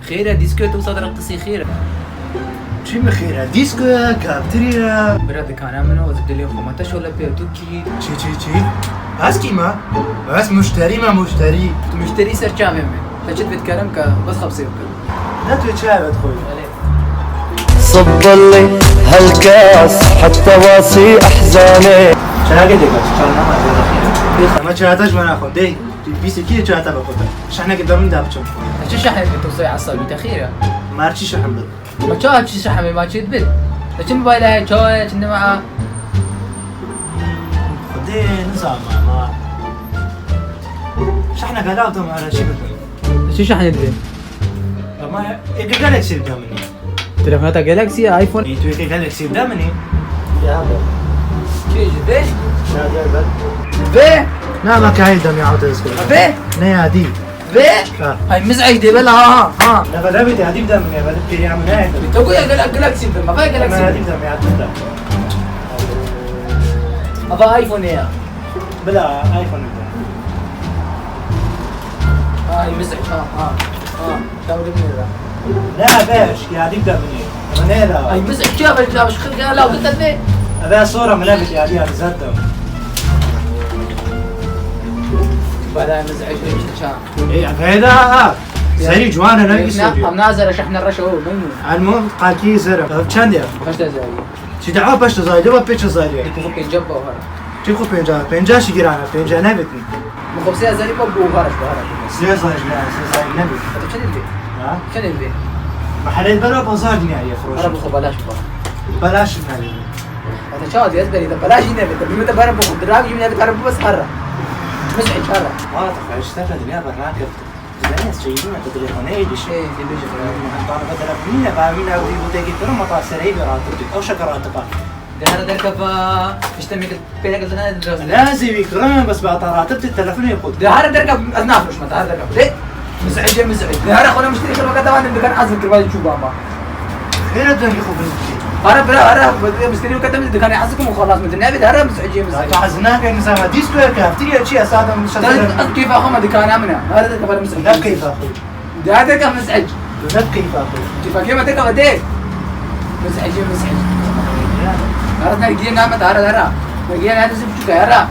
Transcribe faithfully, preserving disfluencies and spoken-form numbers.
Xêr e, dîskoyê tu wisa direqisî xêr e. Çi mi xêr e? Dîsko ye, kaftirî ye. Bira dikana min o, ez dilê xwe me te şole pê tu kî? Çi, çi, çi? Ez kî me? Ez muşterî me, muşterî. Tu muşterî ser çavê me. Te çi divê dikarim ke bes xebsê bikim. Ne tu çi evet xwe? Belê. صب لي هالكاس حتى واصي أحزاني. Çaya gidê ka, çarnama ya da xêr. Ama çaya taş bana xwe, dey. Bîstekî çata be xwe. Şehnekê de min de biçim. Te çi şehnekê tu soy esabî te xêr e? Mer çi şehn bi? Ma ça çi şehmê ma çê dibit? Te çi mobayla heye, ça heye, çi nima? Xwedê nizam ma. Şehneke law tam ara çi bikim? Te çi şehnê dibê? Ama ê Galaxy bide min. Telefona te Galaxy ya, iPhone? Ê, tu yekê Galaxy bide min ê. Ya be. Kê ji vê? Ya gel ben. Vê? Na, ma kahî dem ya, Abdülazîz. Vê? Ne ya, dî. Vê? Ha. Ay, miz'ej dê bela, ha, ha. Ne, bela bide, ya dî bide min ya, bela pêriya min ne. To ku ya Gala-, Galaxy bide, ma Galaxy. Ma ya dî bide min ya, dî bide. Ava iPhone ya. Bila, iPhone bide. Ay, miz'ej, ha, ha, ha. Tawlim nêra. Ne, beş, ya dî bide min ê. Ama ne la? Ay, miz'ej ya, beş, ya, beş, xil ya, la, dikkat be. Eve sonra mı ne bit ya, ya, zaten. Bala miz'ej, beş, ça. Ê, veda ha. Serî ciwan e, ne bî serî. Em nazere şehne reşe o, memnun. Elmo, qalkî zere. Ev çend ya? Heşt hezar. Çi dawa beş hezar, dawa pênc hezar ya. Dikku xwe pênca bawar. Çi xwe pênca? Pênca şi giran e, pênca ne bitin. Min xwe sê hezarî bawar, bawar. Sê hezar ji me, sê hezar ne bit. Hadi çend lê? Ha? Çend lê? Mehelê bera pazar dinariye firoş. Ara bu xwe belaş bawar. Belaş ne bit. Hadi çawa diye ezberî de belaş ne bit. Bir de bera bu xwe, dira bir ne bit, ara bu bes ara. Mesela çara. Valla, işte, ben ya, ben rahat yaptım. Dizanî ez çêyî me, tu dilê xwe neyê dişê. Ê, dê bêje. Em tarife telefon nîne, ba min ew rî gotekî kirin, me ta sereyî bi ratib dît. Ew şeke ratiba. Dê here derkeva, işte me pênek ez ne dizanî. Ne ez ê wî kirin, bes ba ta ratib dît, telefonê xwe. Dê here derkev, ez nafiroşim, dê here derkev. Dê, miz'ecê, miz'ec. Dê here xwe ne muşterî xirveke devam dikin, ez kirvayî çû baba. Xêr e, dengê xwe binivîsî. Ara bira, ara, misteri weke te min dikanê ez dikim û xelas min dinevê, ara miz'ecê, miz'ec. Tu ez nakin, nizam e, dîs tu ye, keftir ye, çi ye, sadem şezer. Ez keyfa xwe me dikana min e. Ara de kefara miz'ec. Ne keyfa xwe? Dade ke miz'ec. Tu ne keyfa xwe? Keyfa kê me te ke de. Miz'ecê, miz'ec. Ara nergiye name de, ara, ara. Nergiye name de, zip çuka, ara.